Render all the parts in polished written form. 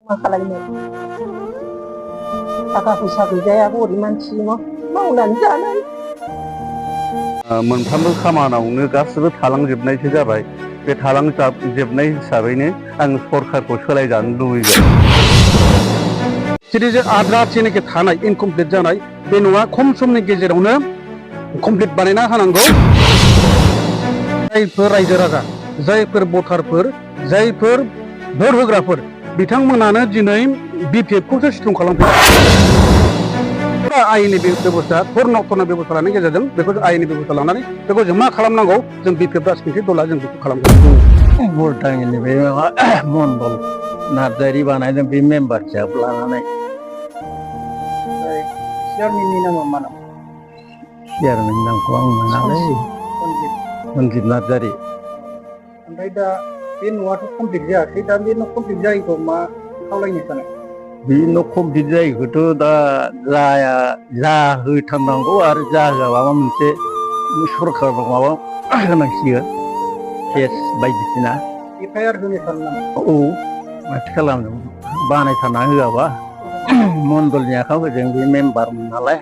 मा खालामनो थाखा फैसा गैजाया गरिब मानसि मावनानै जानाय मोनफ्रोमबो खामानियावनो गासिबो थालांजोबनायसो जाबाय। बे थालांजोबनाय हिसाबैनो आं सरकारखौ सोलायजानो लुबैबाय। जेरै आद्रा जेनाखि थानाय इनकमप्लिट जानाय बे नङा, खम समनि गेजेरावनो कमप्लिट बानायना होनांगौ। जायफोर रायजो राजा, जायफोर भटारफोर, जायफोर भट होग्राफोर बिथांमोनानो दिनै बिपिएफखौसो स्ट्रं खालामफैदों। आयेननि बेबस्था थरना बेबस्था लानायनि गेजेरजों बेखौ जों आयेननि बेबस्था लानानै बेखौ जों मा खालामनांगौ, जों बिपिएफ राजखान्थि दला जों बेखौ खालामगोन। बुलटांनि बे मण्डल नार्जारि बानायदों बे मेम्बारशिप लानानै। चेयारमेननि नामा मा नाम? चेयारमेननि नामखौ आं मोनालै। रन्जित नार्जारि। ओमफ्राय दा बे न'आथ' कमप्लिट जायाखै, दा बे न' कमप्लिट जायैखौ मा खावलायनो सानो? बे न' कमप्लिट जायैखौथ' दा जाहोथारनांगौ आरो जाहोआबा माबा मोनसे सरखाराव माबा होनांसिगोन केस बायदिसिना। एफआइआर होनो सानो नामा? औ, माथो खालामनो बानायथारना होआबा। मण्डलनि आखायाव होदों, बे मेम्बारमोन नालाय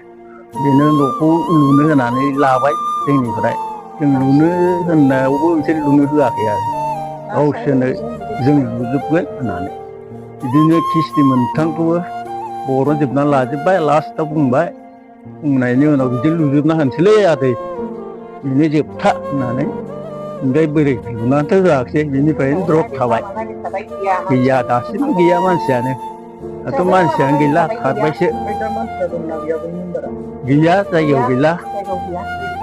बेनो न'खौ लुनो होनानै लाबाय जोंनिफ्राय। जों लुनो होननायावबो बिसोर लुनो होआखै आरो गावसोरनो जों लुजोबगोन होननानै। बिदिनो किस्ति मोनथामखौबो बरनजोबना लाजोब्बाय। लास्टआव बुंनायनि उनाव बिदि लुजोबना होनोसैलै आदै बेनो जोबथा होननानै। ओमफ्राय बोरै लुनानैथ' होआखिसै, बिनिफ्रायनो द्रप थाबाय। गैया, दासिमबो गैया मानसियानो। दाथ' मानसियानो गैला, खारबायसो। गैया, जायगायाव गैला,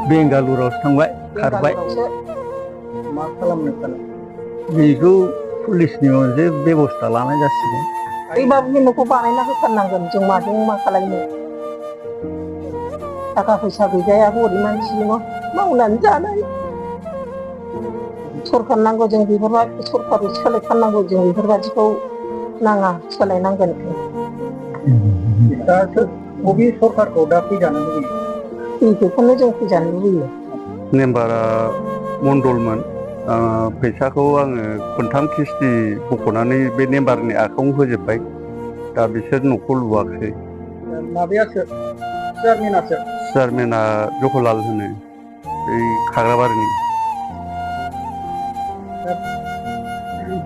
बेंगालुरावसो थांबाय, खारबाय। मा खालामनो सानो? बेखौ पुलिसनि मोनसे बेबस्था लानाय जासिगोन। ओइबाबो बे न'खौ बानायना होथारनांगोन। जों माजों मा खालामनो, थाखा फैसा गैजाया गरिब मानसि मावनानै जानाय। सरखार नांगौ, जों बेफोरबायदि सरखार सोलायथारनांगौ। जों बेफोरबायदिखौ नाङा, सोलायनांगोन। दा बबे सरखारखौ दा फैजानो लुबैयो? बेखौनो जों फैजानो लुबैयो। मेम्बारा मण्डलमोन। फैसाखौ आङो खनथाम किस्ति बख'नानै बे मेम्बारनि आखायाव होजोब्बाय। दा बिसोर न'खौ लुवाखिसै। माबायासो चेयारमेनासो? चेयारमेना जहरलाल होनो, बै खाग्राबारिनि।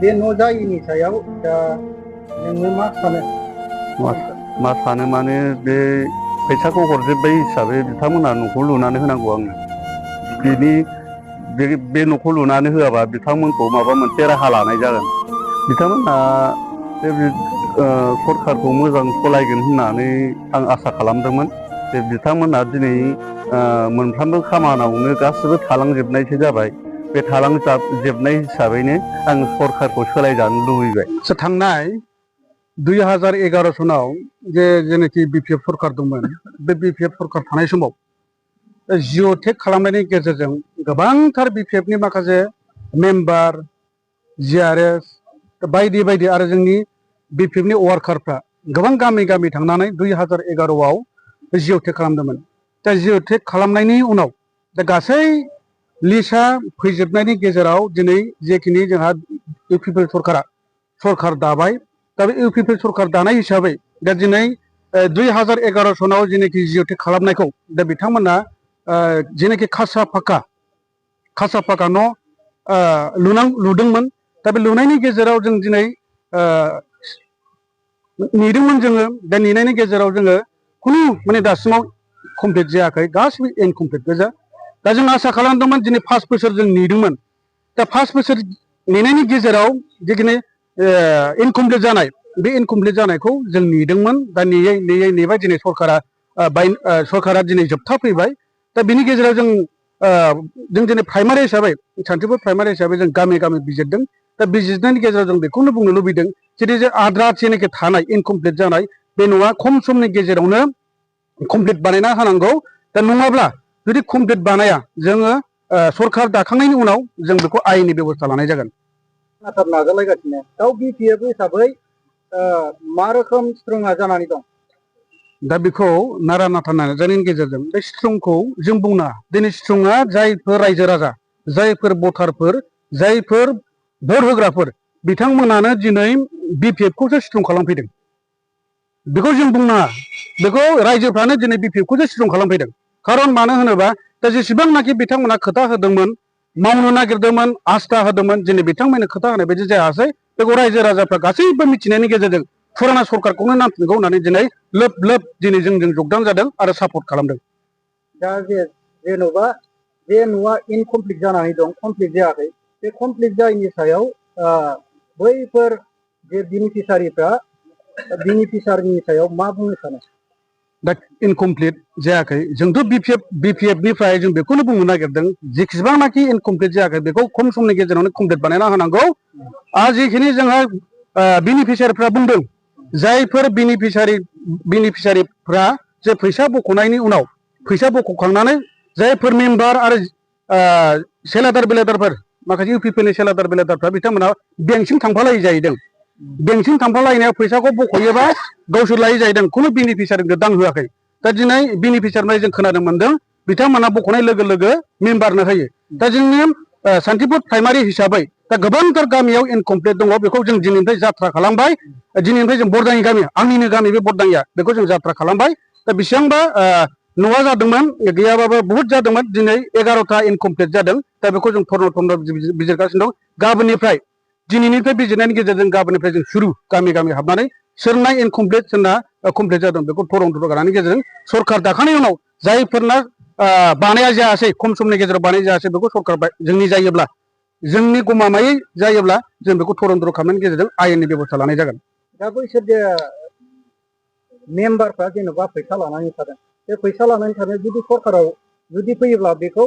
बे न' जायैनि सायाव दा नोङो मा सानो? मा सानो माने, बे फैसाखौ हरजोब्बाय हिसाबै बिथांमोनहा न'खौ लुनानै होनांगौ आंनो। बे न'खौ लुनानै होआबा बिथांमोनखौ माबा मोनसे राहा लानाय जागोन। बिथांमोनहा बे सरखारखौ मोजां सालायगोन होननानै आं आसा खालामदोंमोन। जे बिथांमोनहा दिनै मोनफ्रोमबो खामानियावनो गासिबो थालांजोबनायसो जाबाय। बे थालांजोबनाय हिसाबैनो आं सरखारखौ सोलायजानो लुबैबाय। थांनाय 2011 सनाव जेनाखि बिपिएफ सरखार दंमोन, बे बिपिएफ सरखार थानाय समाव जिअ'टेक खालामनायनि गेजेरजों गोबांथार बिपिएफनि माखासे मेम्बार, जिआरएस बायदि बायदि आरो जोंनि बिपिएफनि वार्कारफ्रा गोबां गामि गामि थांनानै 2011आव जिअ'टेक खालामदोंमोन। दा जिअ'टेक खालामनायनि उनाव दा गासै लिस्टआ फैजोबनायनि गेजेराव दिनै जेखिनि जोंहा इउपिपिएल सरखार दाबाय। दा बे इउपिपिएल सरखार दानाय हिसाबै दा दिनै 2011 सनाव जेनाखि जिअ'टेक खालामनायखौ दा बिथांमोना जेनाखि खासा फाखा न' लुदोंमोन। दा बे लुनायनि गेजेराव जों दिनै नेदोंमोन जोङो। दा नेनायनि गेजेराव जोङो खुनु माने दासिमाव कमप्लिट जायाखै, गासिबो इनकमप्लिट गोजा। दा जों आसा खालामदोंमोन, दिनै 5 बोसोर जों नेदोंमोन। दा 5 बोसोर नेनायनि गेजेराव जिखिनि इनकमप्लिट जानाय, बे इनकमप्लिट जानायखौ जों नेदोंमोन। दा नेबाय दिनै सरकारा दिनै जोबथा फैबाय। दा बिनि गेजेराव जों दिनै प्राइमारि हिसाबै, सान्थिपुर प्राइमारि हिसाबै जों गामि गामि बिजिरदों। दा बिजिरनायनि गेजेराव जों बेखौनो बुंनो लुबैदों, जे आद्रा जेनाखि थानाय इनकमप्लिट जानाय बे न'आ खम समनि गेजेरावनो कमप्लिट बानायना होनांगौ। दा नङाब्ला जुदि कमप्लिट बानाया, जोङो सरखार दाखांनायनि उनाव जों बेखौ आयेननि बेबस्था लानाय जागोन। नाजालायगासिनो दा बिपिएफ हिसाबै मा रोखोम स्ट्रंआ जानानै दं? दा बेखौ नारा नाथा नाजानायनि गेजेरजों बे स्ट्रंखौ जों बुंना, दिनै स्ट्रंआ जायफोर रायजो राजा, जायफोर भटारफोर, जायफोर भट होग्राफोर बिथांमोनानो दिनै बिपिएफखौसो स्ट्रं खालामफैदों बेखौ जों बुंनो नाङा बेखौ रायजोफ्रानो दिनै बिपिएफखौसो स्ट्रं खालामफैदों खारन मानो होनोबा दा जेसेबांनाखि बिथांमोना खोथा होदोंमोन मावनो नागिरदोंमोन आस्था होदोंमोन दिनै बिथांमोननो खोथा होनाय बायदि जायासै बेखौ रायजो राजाफ्रा गासैबो मिथिनायनि गेजेरजों फुराना सरकारखौनो नांफिनगौ होननानै दिनै लोब लोब दिनै जोंजों जगदान जादों आरो सापर्ट खालामदों दा जेन'बा बे न'आ इनकमप्लिट जानानै दं कमप्लिट जायाखै बे कमप्लिट जायैनि सायाव बैफोर जे बेनिफिसारिनि सायाव मा बुंनो सानो दा इनकमप्लिट जायाखै जोंथ' बिपिएफनिफ्राय जों बेखौनो बुंनो नागिरदों जेसेबांनाखि इनकमप्लिट जायाखै बेखौ खम समनि गेजेरावनो कमप्लिट बानायना होनांगौ आरो जिखिनि जोंहा बेनिफिसारिफ्रा बुंदों जायफोर बेनिफिसारिफ्रा जे फैसा बख'नायनि उनाव फैसा बख'खांनानै जायफोर मेम्बार आरो सेलादार बेलादारफोर माखासे इउपिपिएलनि सेलादार बेलादारफ्रा बिथांमोना बेंकसिम थांफालायै जाहैदों बेंकसिम थांफालायनायाव फैसाखौ बख'योबा गावसोर लायै जाहैदों खुनु बेनिफिसारिनो दांहोआखै दा दिनै बेनिफिसारनिफ्राय जों खोनानो मोनदों बिथांमोना बख'नाय लोगो लोगो मेम्बारनो होयो दा जोंनि सान्तिपुर प्राइमारि हिसाबै दा गोबांथार गामियाव इनकमप्लिट दङ बेखौ जों दिनैनिफ्राय जात्रा खालामबाय दिनैनिफ्राय जों बरदाङि गामि आंनिनो गामि बे बरदाङिया बेखौ जों जात्रा खालामबाय दा बेसेबांबा न'आ जादोंमोन गैयाबाबो बहुद जादोंमोन दिनै 11टा इनकमप्लिट जादों दा बेखौ जों थर्न बिजिरगासिनो दं गाबोननिफ्राय दिनैनिफ्राय बिजिरनायनि गेजेरजों गाबोननिफ्राय जों सुरु गामि गामि हाबनानै सोरना इनकमप्लिट सोरना कमप्लिट जादों बेखौ थरन गानायनि गेजेरजों सरकार दाखांनायनि उनाव जायफोरना बानाया जायासै खम समनि गेजेराव बानाय जायासै बेखौ सरकार जोंनि जायोब्ला जोंनि गमामायै जायोब्ला जों बेखौ थरन खालामनायनि गेजेरजों आयेननि बेबस्था लानाय जागोन दा बैसोर जे मेम्बारफ्रा जेन'बा फैसा लानानै थादों बे फैसा लानानै थानाय जुदि सरकाराव जुदि फैयोब्ला बेखौ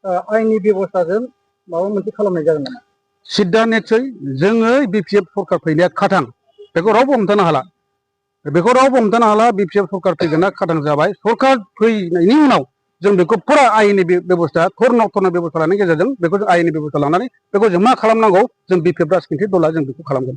आयेननि बेबस्थाजों माबा मोनसे खालामनाय जागोन नामा सिद्दा निस्सय जोङो बिपिएफ सरकार फैनाया खाथां बेखौ रावबो हमथानो हाला बिपिएफ सरकार फैगोना खाथां जाबाय सरकार फैनायनि उनाव जों बेखौ फुरा आयेननि बेबस्था थर्न बेबस्था लानायनि गेजेरजों बेखौ जों आयेननि बेबस्था लानानै बेखौ जों मा खालामनांगौ जों बिपिएफ राजखान्थि दला जों बेखौ खालामगोन